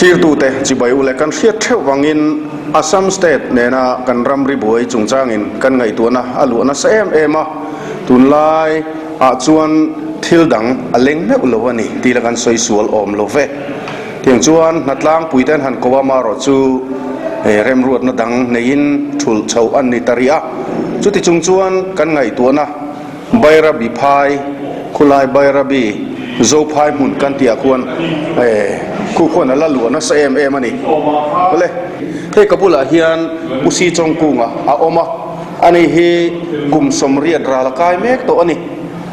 Thlirtute chibai u leh kan hriat theuh vangin Assam State nena kan ramri buai chungchangin kan ngaihtuahna a luah nasa em em a, tunlai ah chuan thil dang a leng meuh lo a ni tih la kan sawi sual awm lo ve. Tiang chuan hnatlangpui te an han ko a, amaherawh chu remruatna dang neiin thulh chhoh an ni ta rih a, chuti chung chuan kan ngaihtuahna Bairabi phai, khulai Bairabi Zophai hmun kan tih ah khuan khu khuan a la luah nasa em em a ni. Awle, hei ka bulah hian Pu Si Chawngkunga a awm a, ani hi kum 80 ral a kai mek tawh a ni.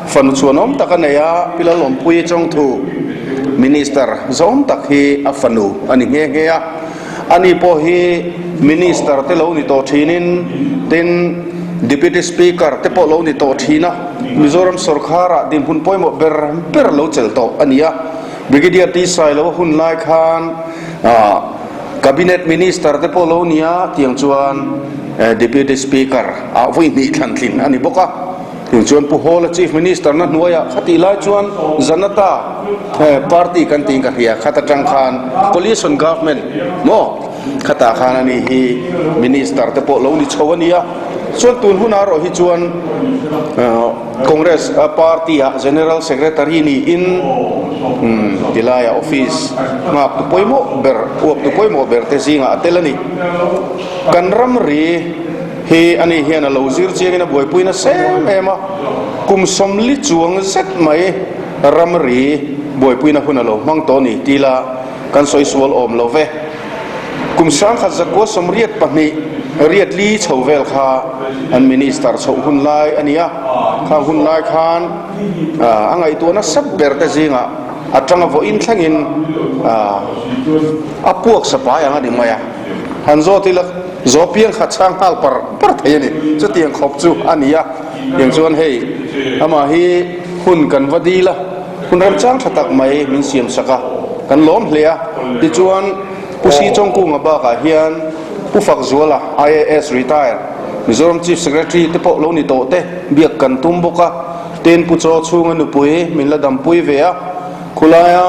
Fanu chhuanawm tak a nei a, Pi Lalawmpuii Chawngthu, Minister zawm tak hi a fanu a ni nghe nghe a. Ani pawh hi Minister te lo ni tawh thinin, tin Deputy Speaker te pawh lo ni tawh thin a, Mizoram sawrkharah dinhmun pawimawh ber ber lo chelh tawh a ni a. Brigadier T Sailoa hun lai khan Cabinet Minister te pawh lo ni a, tiang chuan Deputy Speaker ah vawi hnih thlan tlin a ni bawk a. Tiang chuan Pu Hawla Chief Minister na hnuaiah khatih lai chuan Janata Party kan tiin ka hria, khat atang khan Coalition Government maw khatah khan a ni hi Minister te pawh lo ni chho a ni a. Chuan tun hunah erawh hi chuan Congress Party ah General Secretary niin tilaiah office nghak tu pawimawh ber, uap tu pawimawh ber te zingah a tel a ni. Kan ramri. Hi ani hian a lo zir chiangin a buaipui nasa em em a, kum 40 chuang zet mai ramri buaipuina hun a lo hmang tawh a ni tih la kan sawi sual awm lo ve. Kum 1982 riat li chho vel kha an minister chhoh hun lai a ni a, khang hun lai khan a ngaihtuah nasa ber te zingah a tanga vawiin thlengin a puak sapai ang a ni mai a, han zawt ila. Zaw piang kha chhang nghal par par thei a ni. Chutiang khawp chu a ni a. Tiang chuan hei amah hi hun kan va dil a, hun remchang tha tak mai min siam sak a, kan lawm hle a. Tichuan Pu Si Chawngkunga bakah hian Pu Fakzuala, IAS retire, Mizoram Chief Secretary te pawh lo ni tawh te biak kan tum bawk a. Tin Pu Chaw chhunga nupui min la dampui ve a, khulaia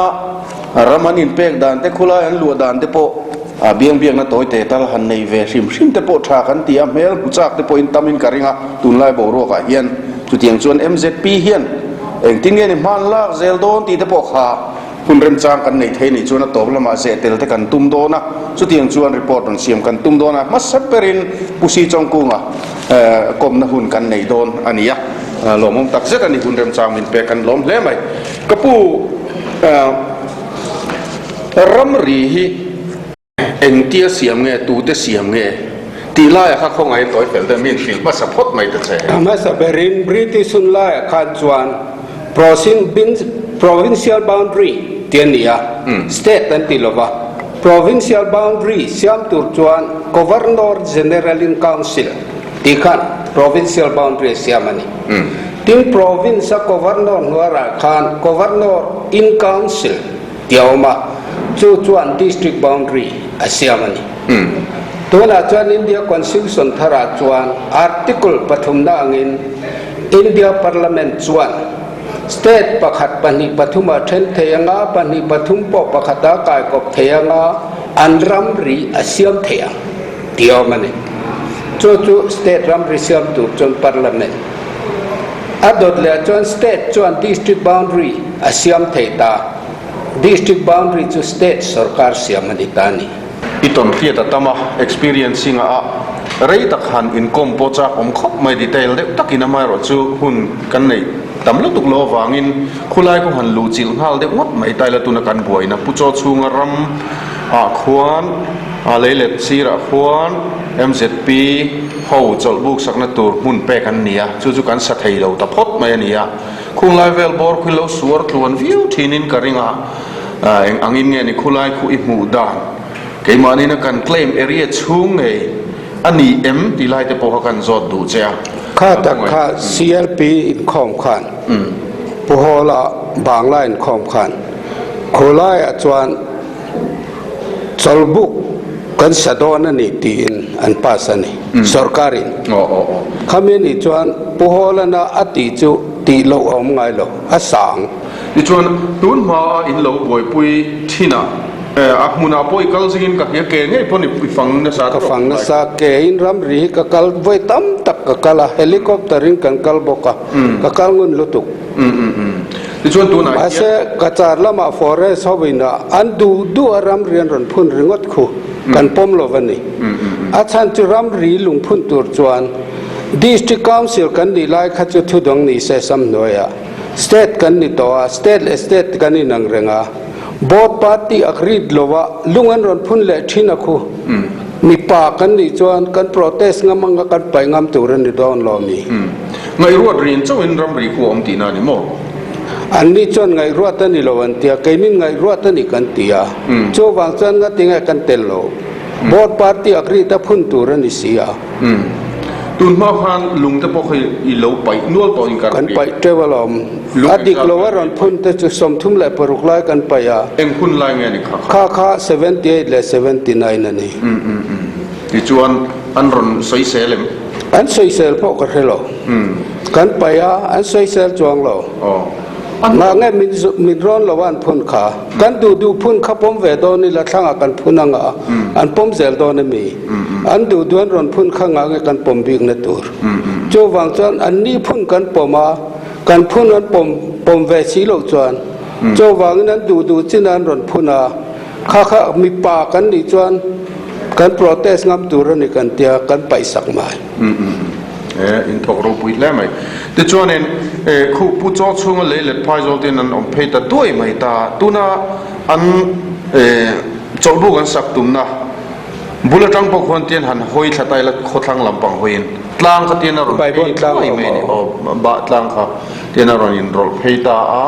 ram an inpek dan te, khulai an luah dan te pawh A biang biakna tawi te tal han nei ve hrim hrim te pawh tha kan ti a, hmel hmu chak te pawhin tamin ka ring a, tunlai boruakah hian chutiang chuan mzp hian engtin nge ni hman lak zel dawn tih te pawh kha hun remchang kan nei thei nih chuan a tawp lamah zeh tel te kan tum dawn a, chutiang chuan report rawn siam kan tum dawn a, hmasa berin Pu Si Chawngkunga kawmna hun kan nei dawn a ni a, lawmawm tak zet a ni hun remchang min pek kan lawm hle mai. Ka pu. Ramri hi engtia siam nge, tute siam nge tih laiah kha khawngaih tawi fel deuh min hrilh hmasa phawt mai ta che. A hmasa berin British hun laiah khan chuan Provincial Boundary tih a ni a, State an ti lova. Provincial Boundary siam tur chuan Governor General in Council tih khan Provincial Boundary a siam a ni. Tin, Province a Governor hnuaiah khan Governor in Council tih a awm a, chu chuan District Boundary a siam a ni. Tunah chuan India Constitution tharah chuan Article pathumna angin India Parliament chuan State pakhat pahnih pathumah then thei anga, pahnih pathum pawh pakhata kaikawp thei anga an ramri a siam thei ang tih a awm a ni. Chu chu State ramri siam tur chuan Parliament A dawt leh chuan State chuan District Boundary a siam thei ta. District Boundary chu State sorkar siam a ni ta a ni. I tawn hriat a tam a, experiencing a rei tak han inkawm pawh chak awm khawp mai detail deuh takin amaherawh chu hun kan neih tam lutuk lo avangin khulai khu han luh chilh nghal deuh ngawt mai taila tuna kan buaina Pu Chaw chhunga ram ah khuan a leilet sirah khuan MZP Ho chawlh buk sakna tur hmun pek an ni a, chu chu kan sa thei lo ta phawt mai a ni a. Khunglai vel bawr khi lo suar tluan viau thinin ka ring a, eng angin nge ni khulai khu i hmuh dan? Keimahniina kan claim area chhung ngei a ni em tih lai te pawh kha kan zawt duh che a. Kha tak kha CLP inkhawm khan Pu Hawla Bangla inkhawm khan khulaiah chuan Chawlhbuk kan sa dawn a ni tiin an pass a ni, sorkarin. Khami a nih chuan Pu Hawlana a tih chu tih loh a awm ngai lo, a sang. Tichuan, tun hmaa in lo buaipui thinah A hmunah pawh i kal zingin ka hria, ke ngei pawn i fang nasa Ka fang nasa, ke in ramri hi ka kal vawi tam tak ka kal a, helicopter in kan kal bawk a, ka kal ngun lutuk. Tichuan tunah hian. Mahse, Cachar lamah forest ho in a an duh duh a ramri an rawn phun ringawt khu kan pawm lo va ni. A chhan chu ramri lungphun tur chuan District Council kan nih lai kha chu thudawng ni se sam hnuaiah State kan ni tawh a, State leh State kan inang reng a. Board party agreed lo a, lung an rawn phun leh thin a khu. Mipa kan nih chuan kan protest ngam anga kan paih ngam tur a ni dawn lo mi. Ngaihruat rin chauhin ramri khu a awm tihna a ni maw? Anni chuan ngaihruat a ni lo an ti a, keinin ngaihruat a ni kan ti a. Chuvang chuan ngatinge kan tel lo. Board party agreed a phun tur a ni si a. Tun hma khan lung te pawh kha i lo paih nual tawh in ka Kan paih teuh alawm. A dik lo a rawn phun te chu 36 lai kan paih a. Eng hun lai nge ni kha kha? Kha kha 78 leh 79 a ni. Tichuan an rawn sawisel em? An sawisel pawh ka hre lo. Kan paih a, an sawisel chuang lo. Ngah nge min rawn lo a an phun kha? Kan duh duh phun kha pawm ve dawn ila thlangah kan phun anga an pawm zel dawn a mi? An duh duh an rawn phun kha ngah nge kan pawm bikna tur? Chuvang chuan an ni phun kan pawm a, kan phun an pawm pawm ve si loh chuan chuvangin an duh duh chin an rawn phun a, kha kha mipa kan nih chuan kan protest ngam tur a ni kan tia kan paihsak mai. E, in thawk ropui hle mai. Tichuanin, e, khu Pu Chaw chhunga lei let phai zawl ten an awm phei ta duai mai ta. Tuna an, e, chawlhbuk an sak tumna bul atang pawh khuan tian han hawi thla ta ila khawthlang lampang hawiin tlang kha tian a rawn phei duai mai a ni. Aw, bah tlang kha tian a rawn inrawlh phei ta a.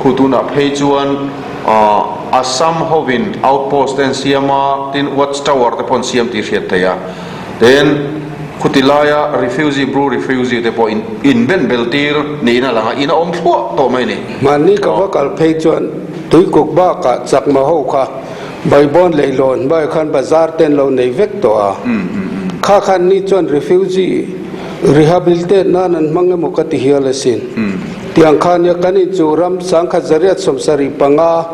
Khu tunah phei chuan, ah, Assam hovin outpost te an siam a, tin watch tower te pawh an siam tih hriat theih a. Tin, khuti laia refugee, Bru refugee te pawh inben bel tir niin a lang a, in a awm thluah tawh mai a ni. Mahni ka va kal phei chuan Tuikuk bakah Chakma ho kha Baibawn leihlawn hmaiah khan bazar te an lo nei vek tawh a. Kha khan ni chuan refugee rehabilitate nan an hmang emaw ka ti hial asin. Tiang kha nia kan inchuh ram 1875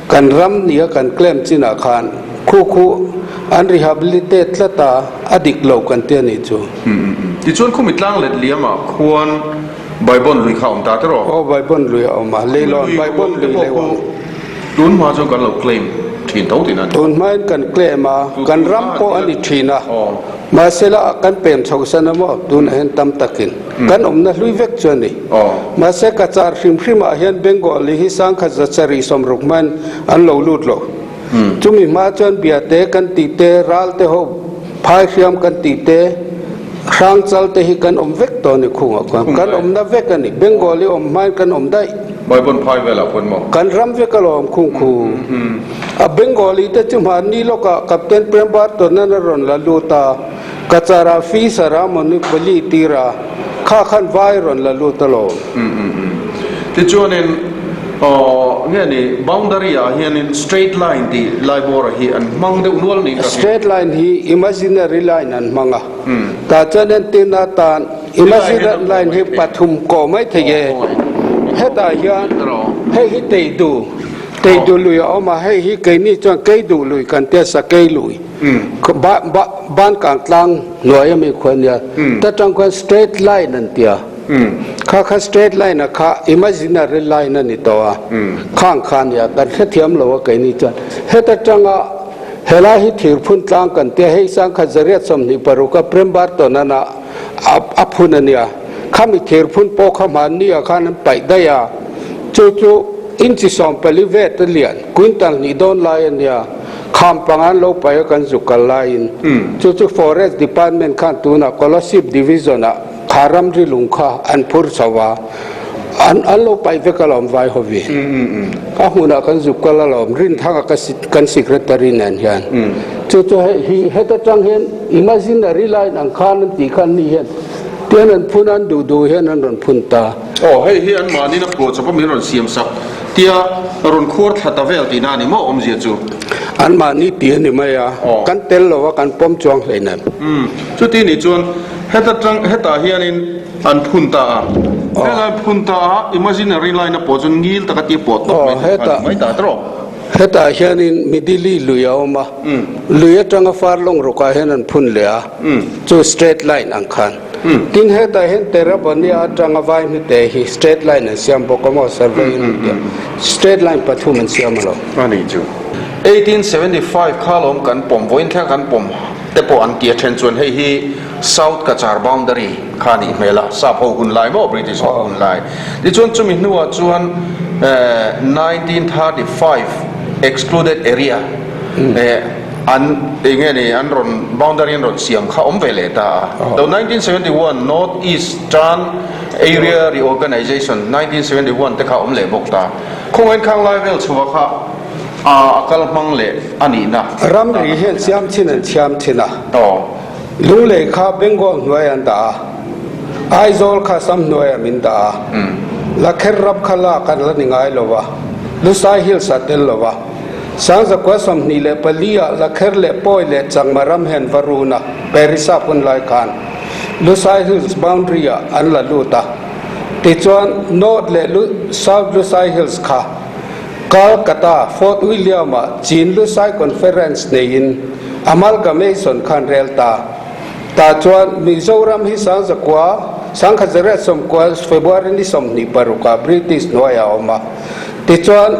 Kan ram nia kan claim chinah khan khu khu an rehabilitate tlat a, a dik lo kan ti a nih chu. Tichuan khumi tlang let liamah khuan Baibon lui kha a awm ta tiraw? Aw Baibon lui a awm a, Leilawn Baibon lui leh awm. Tun hma chuan kan lo claim thin tho tihna a ni. Tun hmain kan claim a, kan ram pawh a ni thin a. Mahsela kan pem chho san a maw tunah hian tam takin kan awmna hlui vek chu a ni. Mahse Cachar hrim hrimah hian Bengali hi 1760 hmain an lo lut lo. Chumi hma chuan Biate kan tih te, Ral te ho phai hriam kan tih te, Hrangchal te hi kan awm vek tawh a ni khungah khuan. Kan awmna vek a ni. Bengali awm hmain kan awm daih. Baibon phai velah khuan maw? Kan ram vek alawm khung khu. A Bengali te chu hmanni lawkah Captain Prem Barton-an a rawn la lut a, Cachar-ah Fisher-a Monopoly tir a, kha khan vai rawn la lut alawm. Tichuanin, aw, nge ni, boundary-ah hianin straight line tih lai bawra hi an hmang deuh nual niin ka hria. Straight line hi imaginary line an hmang a, tah chuan entirna atan imaginary line hi pathum kawh mai thei e. Hetah hian hei hi teidu. Keiduh lui a awm a, hei hi keini chuan Keiduh lui kan tia Sakei lui Bankang tlang hnuai ami khu a nia, ta tang khuan straight line an tia, kha kha straight line a kha imaginary line a ni tawh a, khang kha a nia, kan hrethiam lo a keini chuan heta tanga helai hi thirphun tlang kan tia, hei 1926 a Prem Barton-an a a phun a nia, khami thirphun pawh kha hmanni ah khan an paih daih a, chu chu inchi 14 vet a lian quintal hnih dawn lai a nia, kham panga an lo paih a kan zuk kal laiin chu chu forest department khan tunah Kolasib division ah kha ramri lung kha an phur chho a, an an lo paih vek alawm vai hovin a hmunah kan zuk kal alawm Rinthanga ka kan secretary nen hian chu chu hei hi heta tang hian imaginary line ang khan an tih khan ni hian tian an phun an duh duh hian an rawn phun ta. Aw hei hi an mahnin a phuah chawp a min rawn siam sak tia rawn khuar thla ta vel tihna a ni maw awmzia chu? An mahni tih a ni mai a, kan tel lo a kan pawm chuang hleinem. Umm chuti nih chuan heta tang hetah hianin An phun ta a. Helai phun ta a imaginary line a pawh chu ngil taka tia pawh tawp mai tur kha a ni mai ta tawh. Hetah hianin Midili lui a awm a, lui atanga Farlong rukah hian an phun leh a, chu straight line ang khan. Tin, hetah hian Terabania atanga Vaimite hi straight line an siam bawk a maw, survey in an ti a, straight line pathum an siam alawm. A nih chu. 1875 kha lawm kan pawm, vawiin thleng kan pawm te pawh an ti a then chuan hei hi South Cachar boundary kha a nih hmel a, Sap ho hun lai maw, British ho hun lai. Tichuan chumi hnuah chuan 1935 excluded area an eng nge ni an rawn boundary an rawn siam kha awm ve leh ta a. Though 1971 North Eastern Area Reorganisation 1971 te kha awm leh bawk ta. Khawngaiin khang lai vel chhuah kha a kal hmang leh a nihna. Ramri hian siam thin an siam thin a. Lunglei kha Bengal hnuai an dah a, Aizawl kha Assam hnuaiah min dah a, Lakher ram kha lak an la ni ngai lo va, Lusai Hills a tel lo va. Sangzakua 24 ah Lakher leh Pawi leh Changma ram hian va run a, Parisa hun lai khan Lusai Hills boundary ah an la lut a. Tichuan North leh South Lusai Hills kha Calcutta, Fort William-ah Chin Lusai Conference neiin Amalgamation khan rel ta. Tah chuan Mizoram hi Sangzakua, Sangkhat 9 February ni 26 ah British hnuaiah a awm a. Tichuan,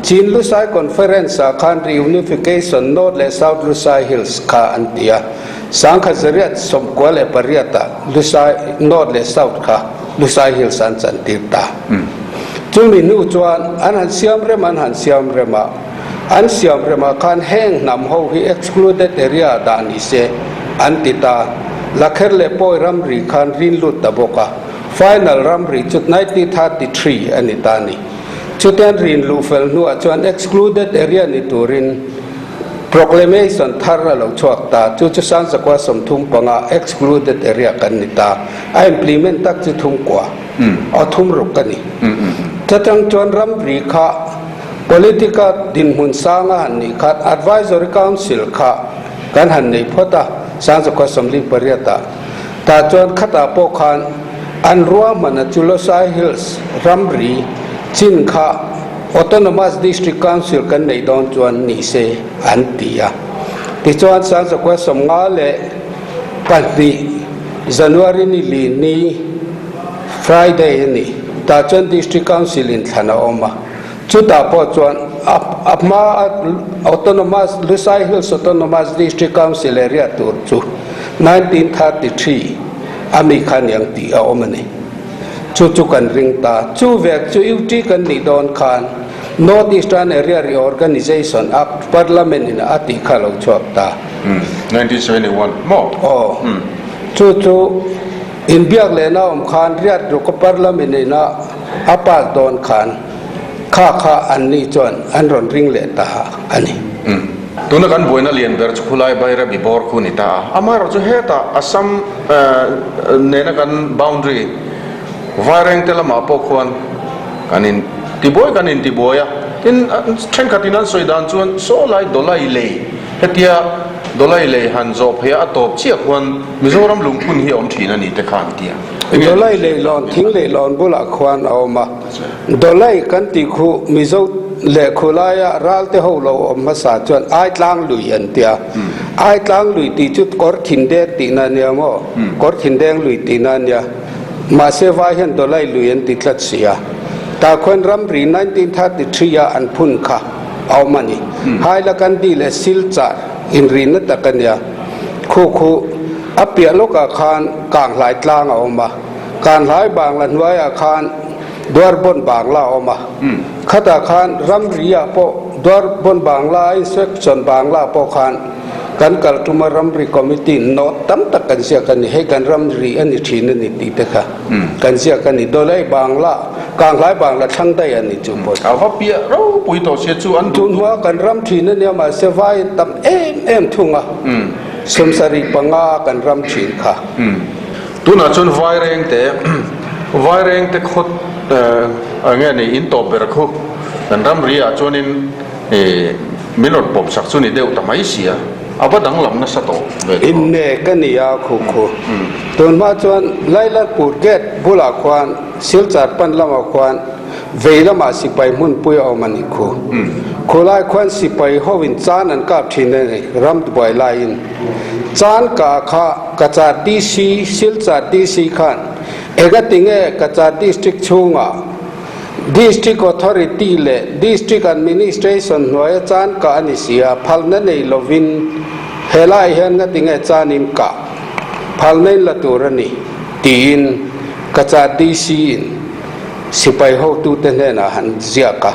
Chin Lusai Conference-ah khan Reunification North leh South Lusai Hills kha an ti a. 1998 ah Lusai North leh South kha Lusai Hills an chantir ta. Chumi hnu chuan an han siam rem an han siam rem a, an siam remah khan heng hnam ho hi excluded area ah dah ni se an ti ta. Lakher leh Pawi ramri khan rin lut ta bawk a, final ramri chu 1933 a ni ta a ni. Chutiang rin luh fel hnuah chuan excluded area ni turin Proclamation thar a lo chhuak ta, chu chu Sangzakua 35 excluded area kan ni ta. A implement tak chu thum kua. A thum ruk a ni. Chatang chuan ramri kha politica dinhmun sang a han nih khat Advisory Council kha kan han nei phawt a, Sangzakua 48 ah. Tah chuan khatah pawh khan an ruahman a chu Losai Hills ramri chin kha Autonomous District Council kan neih dawn chuan ni se an ti a. Tichuan Sangzakua 52 January ni li ni Friday a ni. Tah chuan District Council in thlan a awm a. Chutah pawh chuan a hma a Autonomous Lusai Hills Autonomous District Council area tur chu 1933 a mi kha niang tih a awm a ni. Chu chu kan ring ta. Chu vek chu UT kan nih dawn khan North Eastern Area Reorganisation Act Parliament in a tih kha a lo chhuak ta. 1971 maw? Aw. Chu chu inbiak lehna awm khan riat ruka Parliament in a a pass dawn khan kha kha an ni chuan an rawn ring leh ta a ni. Tuna kan buaina lian ber chu khulai Bairabi bawr khu ni ta a. Amaherawhchu hetah Assam nena kan boundary Vairengte lamah pawh khuan kan in tibuai kan in tibuai a. Tin, thenkhatin an sawi dan chuan saw lai Dawlai lei hetia Dawlai lei han zawh phei a a tawp chiah khuan Mizoram lungphun hi a awm thin a ni te kha an ti a. Dawlai leihlawn thing leihlawn bulah khuan a awm a. Dawlai kan tih khu Mizo leh khulaia ralte ho lo awm hmasa chuan Aitlang lui an ti a. Aitlang lui tih chu kawr thindeng tihna a nia maw? Kawr thindeng lui tihna a nia. Mahse vai hian Dawlai lui an ti tlat si a. Tah khuan ramri 1933 a an phun kha a awm a ni. Hailakandi leh Silchar inrihna tak a nia. Khu khu a piah lawkah khan Kanghlai tlang a awm a. Kanghlai bangla hnuaiah khan Duarbawn bangla a awm a. Khatah khan ramri-ah pawh Duarbawn bangla a inspection bangla pawh khan kan kal tuma ramri committee note tam tak kan ziak a ni. Hei kan ramri a ni thin a ni tih te kha kan ziak a ni. Dawlei bangla, Kanghlai bangla thlang daih a ni chu pawh. A va piah ropui tawh sia chu an duh. Tunhma kan ram thin a nia mahse vai an tam em em thung a. 75 kan ram thin kha. Tunah chuan Vairengte, Vairengte khaw eng nge ni in tawp ber khu kan ramri ah chuanin min rawn pawm sak chu ni deuh ta mai sia, a va danglam nasa tawh ve tawh. Inne ka ni a khu khu. Tunhma chuan Lailatpur gate bulah khuan Silchar pan lamah khuan. Vei lamah sipai hmunpui a awm a nih khu. Khulai khuan sipai hoin chan an kap thin a ni, ram buai laiin. Chan ka kha Cachar DC, Silchar DC khan engatinge Cachar District chhungah District Authority leh District Administration hnuaia chan kah a ni si a, phalna nei lovin helaiah hian ngatinge chan in kah phalna in la tur a ni tiin Cachar DC in Sipai hotute hnenah han ziak a.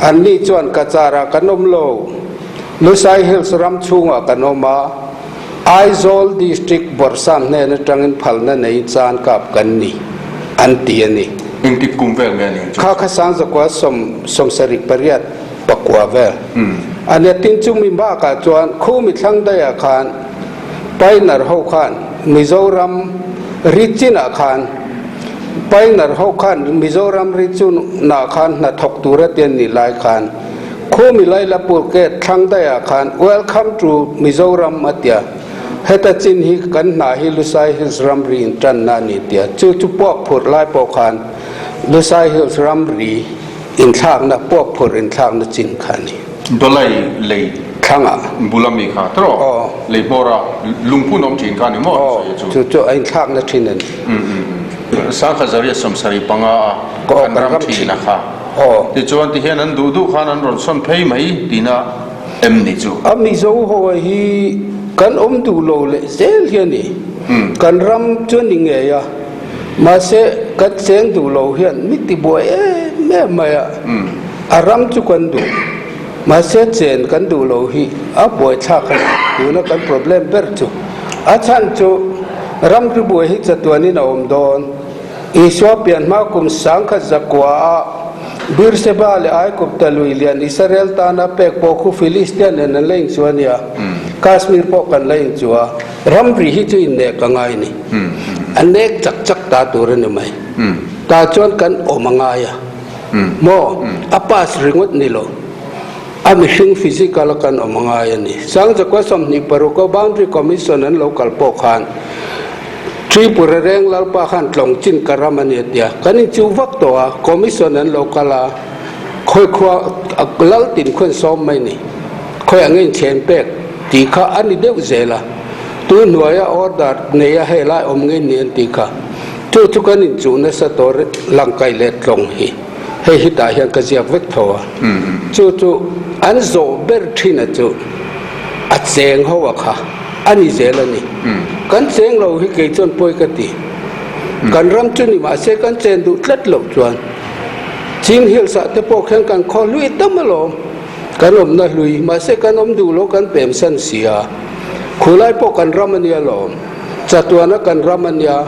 Anni chuan Kacharah kan awm lo, Lusai Hills ram chhungah kan awm a, Aizawl District Bawrhsam hnen atangin phalna nei chan kap kan ni, an ti a ni. Engtik kum vel nge ning chu? Kha kha Sangzakua sawm sawmsarih pariat pakua vel a nia. Tin chumi bakah chuan Khumi thlang daihah khan Pioneer ho khan Mizoram ri chinah khan Pioneer ho khan Mizoram ri chunah khan hna thawk tur a tian ni lai khan Khumi Lailapur gate thlang daihah khan Welcome to Mizoram a tia. Heta chin hi kan hna hi Lusai Hills ramri in tanna a ni tia. Chu chu puak phurh lai pawh khan Lusai Hills ramri inthlakna puak phurh inthlakna chin kha a ni. Dawlai lei thlangah bula mi kha tawh rawh. Lei hmawra lungphun awm thin kha ni maw? Aw, chu chu a inthlakna thin a ni. Sangha Zariah sawmsarih panga a kan ram thin a kha. Tichuan tihian an duh duh khan an rawn sawn phei mai tina em ni chu? A Mizo ho hi kan awm duh lo leh zel hi a ni. Kan ram chu a ni ngei a, mahse kan cheng duh lo hian mi ti buai em em mai a. A ram chu kan duh, mahse chen kan duh lo hi a buaithlak a ni. Tuna kan problem ber chu a chhan chu ram ri buai hi chatuanin a awm dawn. Isua pian hma kum sangkhat zakua a Beersheba leh Aigupta lui lian Israel tana pek pawh khu Philistia nen an la inchu a nia. Kashmir pawh kan la inchu a, ramri hi chu innek a ngai a ni. A nek chak chak ta tur a ni mai. Tah chuan kan awm a ngai a. Maw? A pass ringawt ni lo. A mihring physical a kan awm a ngai a ni. Sangzakua 26 a Boundary Commission an lo kal pawh khan Tripura reng Lalpa khan tlawng chin ka ram a ni a tia. Kan inchuh vak tawh a, Commission an lo kal a, khawi khua lal tin khuan sawm mai ni. Khawi ang inchhen pek tih kha a ni deuh zel a. Tu hnuaia order nei a hei lai awm ngei ni an tih kha. Chu chu kan inchuh nasa tawh langkaih leh tlawng hi hei hi tah hian ka ziak vek tho a. Chu chu an zawh ber thin a chu a cheng ho a kha a ni zel a ni. Kan cheng lo hi kei chuan pawi ka ti. Kan ram chu ni mahse kan chen duh tlat loh chuan Chin Hills ah te pawh khian kan khaw hlui tam alawm. Kan awmna hlui mahse kan awm duh lo kan pem san si a. Khulai pawh kan ram a nia lawm. Chatuana kan ram a nia.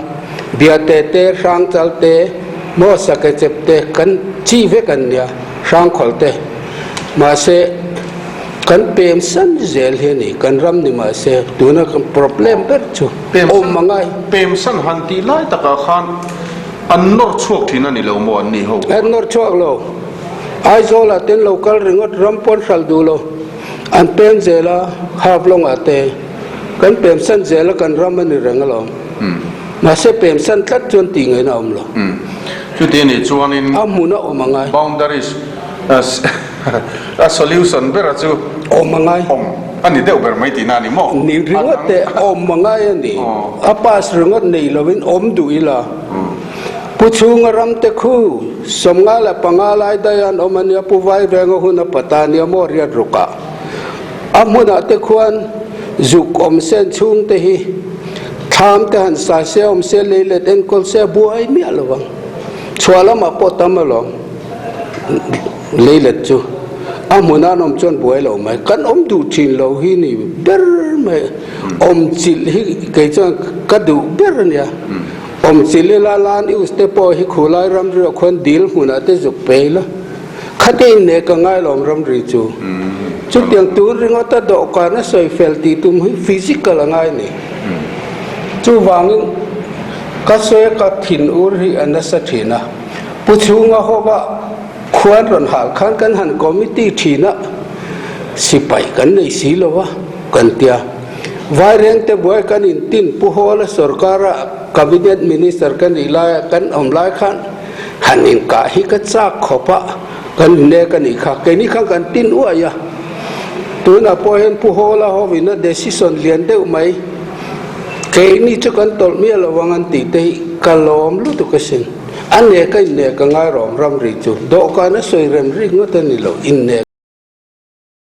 Biate te, Hrangchal te, maw Sakechep te kan chi vek an nia, Hrangkhawl te. Mahse kan pem san zel hi a ni, kan ram ni mahse tuna kan problem ber chu awm a ngai. Pem san han tih lai takah khan an nawr chhuak thin a ni lo maw an ni ho? An nawr chhuak lo. Aizawlah ten lo kal ringawt ram pawn hralh duh lo. An pem zel a, Havlawngah te kan pem san zel a, kan ram a ni reng alawm. Mahse pem san tlat chuan tih ngaihna a awm lo. Chuti a nih chuanin A hmun a awm a ngai. Boundaries a solution bera chu Awm a ngai. Awm a ni deuh ber mai tihna a ni maw? Ni ringawt te awm a ngai a ni. A pass ringawt nei lovin awm duh ila. Pu chhunga ramte khu 55 lai daih an awm a nia, Pu Vaivenga hun a pata nia maw riat rukah. A hmunah te khuan zuk awm sen chhung te hi thlam te han sa se awm se lei let enkawl se a buai miah lo vang. Chhuah lamah pawh tam alawm lei let chu a hmunah an awm chuan buai lo mai. Kan awm duh thin lo hi ni ber mai. Awm chilh hi kei chuan ka duh ber a nia. Awm chilh ila lan use te pawh hi khulai ramri ah khuan dil hmunah te zuk pe ila khate in nek a ngai lawm ramri chu. Chutiang tun ringawt a dawhkan a sawi fel tih tum hi physical a ngai ni. Chuvangin ka sawi a ka thin ur hi a nasa thin a. Pu chhunga hova khuan rawn hal khan kan han committee thin a sipai kan nei si lo a kan tia. Vairengte buai kan intin Pu Hawla sorkara Cabinet Minister ka nih laia kan awm lai khan. Han inkah hi ka chak khawp a, kan innek a nih kha. Keini khan kan tin uai a, tunah pawh hian Pu Hawla hovin a decision lian deuh mai, keini chu kan tawlh miah lo ang an tih te hi ka lawm lutuk asin. A nek a innek a ngai rawm ramri chu dawhkan a sawi rem rik ngawt a ni lo, innek.